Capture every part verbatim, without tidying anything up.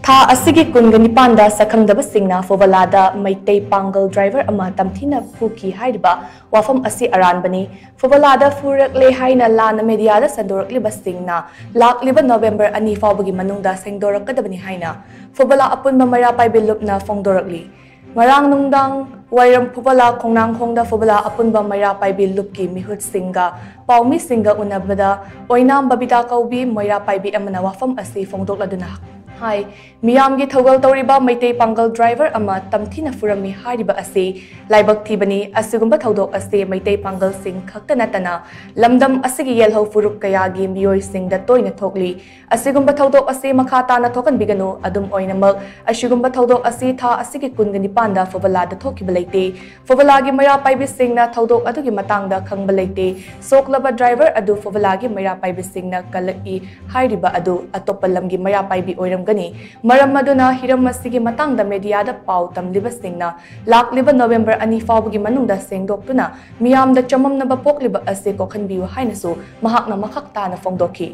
ꯊꯥ ꯑꯁꯤꯒꯤ ꯀꯨꯟꯒ ꯅꯤꯄꯥꯟꯗ ꯁꯛꯈꯪꯗꯕꯁꯤꯡꯅ ꯐꯨꯕꯂꯥꯗ ꯃꯩꯇꯩ ꯄꯥꯡꯒꯜ ꯗ꯭ꯔꯥꯏꯚꯔ ꯑꯃ ꯇꯝꯊꯤꯅ ꯐꯨꯈꯤ ꯍꯥꯏꯔꯤꯕ ꯋꯥꯐꯝ ꯑꯁꯤ ꯑꯔꯥꯟꯕꯅꯤ꯫ ꯐꯨꯕꯂꯥꯗ ꯐꯨꯔꯛꯂꯦ ꯍꯥꯏꯅ ꯂꯥꯟꯅ ꯃꯦꯗꯤꯌꯥꯗ ꯁꯟꯗꯣꯔꯛꯂꯤꯕꯁꯤꯡꯅ ꯂꯥꯛꯂꯤꯕ ꯅꯣꯕꯦꯝꯕꯔ ꯑꯅꯤ ꯐꯥꯎꯕꯒꯤ ꯃꯅꯨꯡꯗ ꯁꯦꯡꯗꯣꯔꯛꯀꯗꯕꯅꯤ ꯍꯥꯏꯅ ꯐꯨꯕꯂꯥ ꯑꯄꯨꯟꯕ ꯃꯩꯔꯥ ꯄꯥꯏꯕꯤ ꯂꯨꯞꯅ ꯐꯣꯡꯗꯣꯔꯛꯂꯤ꯫ ꯉꯔꯥꯡ ꯅꯨꯡꯗꯥꯡ ꯋꯥꯏꯔꯝ ꯐꯨꯕꯂꯥ ꯈꯣꯡꯅꯥꯡꯈꯣꯡꯗ ꯐꯨꯕꯂꯥ ꯑꯄꯨꯟꯕ ꯃꯩꯔꯥ ꯄꯥꯏꯕꯤ ꯂꯨꯞꯀꯤ ꯃꯤꯍꯨꯠꯁꯤꯡꯒ ꯄꯥꯎꯃꯤꯁꯤꯡꯒ ꯎꯅꯕꯗ ꯑꯣꯏꯅꯥꯝ ꯕꯕꯤꯇꯥ ꯀꯧꯕꯤ ꯃꯩꯔꯥ ꯄꯥꯏꯕꯤ ꯑꯃꯅ ꯋꯥꯐꯝ ꯑꯁꯤ ꯐꯣꯡꯗꯣꯛꯂꯗꯨꯅ ꯍꯥꯏ, ꯃꯤꯌꯥꯝꯒꯤ ꯊꯧꯒꯜ ꯇꯧꯔꯤꯕ ꯃꯩꯇꯩ ꯄꯥꯡꯒꯜ ꯗ꯭ꯔꯥꯏꯚꯔ ꯑꯃ ꯇꯝꯊꯤꯅ ꯐꯨꯔꯝꯃꯤ ꯍꯥꯏꯔꯤꯕ ꯑꯁꯤ ꯂꯥꯏꯕꯛ ꯊꯤꯕꯅꯤ꯫ ꯑꯁꯤꯒꯨꯝꯕ ꯊꯧꯗꯣꯛ ꯑꯁꯤ ꯃꯩꯇꯩ ꯄꯥꯡꯒꯜꯁꯤꯡ ꯈꯛꯇ ꯅꯠꯇꯅ ꯂꯝꯗꯝ ꯑꯁꯤꯒꯤ ꯌꯦꯜꯍꯧ ꯐꯨꯔꯨꯞ ꯀꯌꯥꯒꯤ ꯃꯤꯑꯣꯏꯁꯤꯡꯗ ꯇꯣꯏꯅ ꯊꯣꯛꯂꯤ꯫ ꯑꯁꯤꯒꯨꯝꯕ ꯊꯧꯗꯣꯛ ꯑꯁꯤ ꯃꯈꯥ ꯇꯥꯅ ꯊꯣꯛꯍꯟꯕꯤꯒꯅꯨ꯫ ꯑꯗꯨꯝ ꯑꯣꯏꯅꯃꯛ, ꯑꯁꯤꯒꯨꯝꯕ ꯊꯧꯗꯣꯛ ꯑꯁꯤ ꯊꯥ ꯑꯁꯤꯒꯤ ꯀꯨꯟꯒ ꯅꯤꯄꯥꯟꯗ ꯐꯨꯕꯂꯥꯗ ꯊꯣꯛꯈꯤꯕ ꯂꯩꯇꯦ꯫ ꯐꯨꯕꯂꯥꯒꯤ ꯃꯩꯔꯥ ꯄꯥꯏꯕꯤꯁꯤꯡꯅ ꯊꯧꯗꯣꯛ ꯑꯗꯨꯒꯤ ꯃꯇꯥꯡꯗ ꯈꯪꯕ ꯂꯩꯇꯦ꯫ ꯁꯣꯛꯂꯕ ꯗ꯭ꯔꯥꯏꯚꯔ ꯑꯗꯨ ꯐꯨꯕꯂꯥꯒꯤ ꯃꯩꯔꯥ ꯄꯥꯏꯕꯤꯁꯤꯡꯅ ꯀꯜꯂꯛꯏ ꯍꯥꯏꯔꯤꯕ ꯑꯗꯨ ꯑꯇꯣꯞꯄ ꯂꯝꯒꯤ ꯃꯩꯔꯥ ꯄꯥꯏꯕꯤ ꯑꯣꯏꯔꯝꯒꯅꯤ꯫ ꯃꯔꯝ ꯑꯗꯨꯅ ꯍꯤꯔꯝ ꯑꯁꯤꯒꯤ ꯃꯇꯥꯡꯗ ꯃꯦꯗꯤꯌꯥꯗ ꯄꯥꯎ ꯇꯝꯂꯤꯕꯁꯤꯡꯅ ꯂꯥꯛꯂꯤꯕ ꯅꯣꯕꯦꯝꯕꯔ ꯑꯅꯤ ꯐꯥꯎꯕꯒꯤ ꯃꯅꯨꯡꯗ ꯁꯦꯡꯗꯣꯛꯇꯨꯅ ꯃꯤꯌꯥꯝꯗ ꯆꯃꯝꯅꯕ ꯄꯣꯛꯂꯤꯕ ꯑꯁꯤ ꯀꯣꯛꯍꯟꯕꯤꯌꯨ ꯍꯥꯏꯅꯁꯨ ꯃꯍꯥꯛꯅ ꯃꯈꯥ ꯇꯥꯅ ꯐꯣꯡꯗꯣꯛꯈꯤ꯫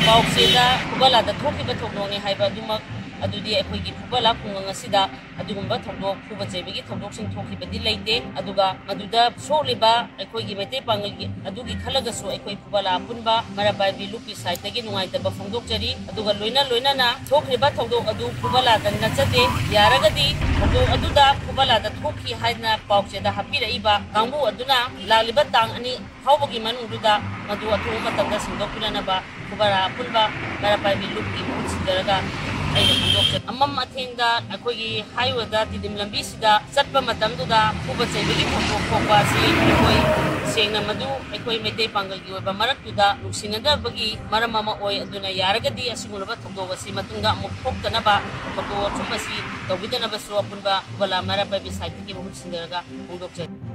ꯄꯥꯎꯆꯦꯗ ꯐꯨꯕꯂꯥꯗ ꯊꯣꯛꯈꯤꯕ ꯊꯧꯗꯣꯛꯅꯤ ꯍꯥꯏꯕ ꯑꯗꯨꯃꯛ ꯑꯗꯨꯗꯤ ꯑꯩꯈꯣꯏꯒꯤ ꯐꯨꯕꯂꯥ ꯈꯨꯡꯒꯪ ꯑꯁꯤꯗ ꯑꯗꯨꯒꯨꯝꯕ ꯊꯧꯗꯣꯛ, ꯐꯨꯕ ꯆꯩꯕꯒꯤ ꯊꯧꯗꯣꯛꯁꯤꯡ ꯊꯣꯛꯈꯤꯕꯗꯤ ꯂꯩꯇꯦ꯫ ꯑꯗꯨꯒ ꯃꯗꯨꯗ ꯁꯣꯛꯂꯤꯕ ꯑꯩꯈꯣꯏꯒꯤ ꯃꯩꯇꯩ ꯄꯥꯉꯜꯒꯤ ꯑꯗꯨꯒꯤ ꯈꯜꯂꯒꯁꯨ ꯑꯩꯈꯣꯏ ꯐꯨꯕꯂꯥ ꯑꯄꯨꯟꯕ ꯃꯩꯔꯥ ꯄꯥꯏꯕꯤ ꯂꯨꯞꯀꯤ ꯁꯥꯏꯠꯇꯒꯤ ꯅꯨꯡꯉꯥꯏꯇꯕ ꯐꯣꯡꯗꯣꯛꯆꯔꯤ꯫ ꯑꯗꯨꯒ ꯂꯣꯏꯅ ꯂꯣꯏꯅꯅ ꯊꯣꯛꯈ꯭ꯔꯤꯕ ꯊꯧꯗꯣꯛ ꯑꯗꯨ ꯐꯨꯕꯂꯥꯗ ꯅꯠꯆꯗꯦ꯫ ꯌꯥꯔꯒꯗꯤ ꯊꯧꯗꯣꯛ ꯑꯗꯨꯗ ꯐꯨꯕꯂꯥꯗ ꯊꯣꯛꯈꯤ ꯍꯥꯏꯗꯅ ꯄꯥꯎꯆꯦꯗ ꯍꯥꯞꯄꯤꯔꯛꯏꯕ ꯀꯥꯡꯕꯨ ꯑꯗꯨꯅ ꯂꯥꯛꯂꯤꯕ ꯇꯥꯡ ꯑꯅꯤ ꯐꯥꯎꯕꯒꯤ ꯃꯅꯨꯡꯗꯨꯗ ꯃꯗꯨ ꯑꯊꯨꯕ ꯃꯇꯝꯗ ꯁꯦꯡꯗꯣꯛꯄꯤꯅꯅꯕ ꯐꯨꯕꯂꯥ ꯑꯄꯨꯟꯕ ꯃꯩꯔꯥ ꯄꯥꯏꯕꯤ ꯂꯨꯞꯀꯤ ꯃꯍꯨꯠ ꯁꯤꯟꯖꯔꯒ ꯑꯩꯅ ꯐꯣꯡꯗꯣꯛꯆꯔꯤ꯫ ꯑꯃꯝ ꯑꯊꯦꯡꯗ ꯑꯩꯈꯣꯏꯒꯤ ꯍꯥꯏꯋꯦꯗ, ꯇꯤꯗꯤꯝ ꯂꯝꯕꯤꯁꯤꯗ ꯆꯠꯄ ꯃꯇꯝꯗꯨꯗ ꯐꯨꯕ ꯆꯩꯕꯒꯤ ꯊꯧꯗꯣꯛ ꯊꯣꯛꯄ ꯑꯁꯤ ꯑꯩꯈꯣꯏ ꯁꯦꯡꯅ ꯃꯗꯨ ꯑꯩꯈꯣꯏ ꯃꯩꯇꯩ ꯄꯥꯡꯒꯜꯒꯤ ꯑꯣꯏꯕ ꯃꯔꯛꯇꯨꯗ ꯅꯨꯡꯁꯤꯅꯗꯕꯒꯤ ꯃꯔꯝ ꯑꯃ ꯑꯣꯏ꯫ ꯑꯗꯨꯅ ꯌꯥꯔꯒꯗꯤ ꯑꯁꯤꯒꯨꯝꯂꯕ ꯊꯧꯗꯣꯛ ꯑꯁꯤ ꯃꯇꯨꯡꯗ ꯑꯃꯨꯛ ꯊꯣꯛꯇꯅꯕ ꯊꯧꯗꯣꯛ ꯑꯆꯨꯝꯕ ꯑꯁꯤ ꯇꯧꯕꯤꯗꯅꯕꯁꯨ ꯑꯄꯨꯟꯕ ꯐꯨꯕꯂꯥ ꯃꯩꯔꯥ ꯄꯥꯏꯕꯤ ꯁꯥꯏꯠꯇꯒꯤ ꯃꯍꯨꯠ ꯁꯤꯟꯖꯔꯒ ꯐꯣꯡꯗꯣꯛꯆꯔꯤ꯫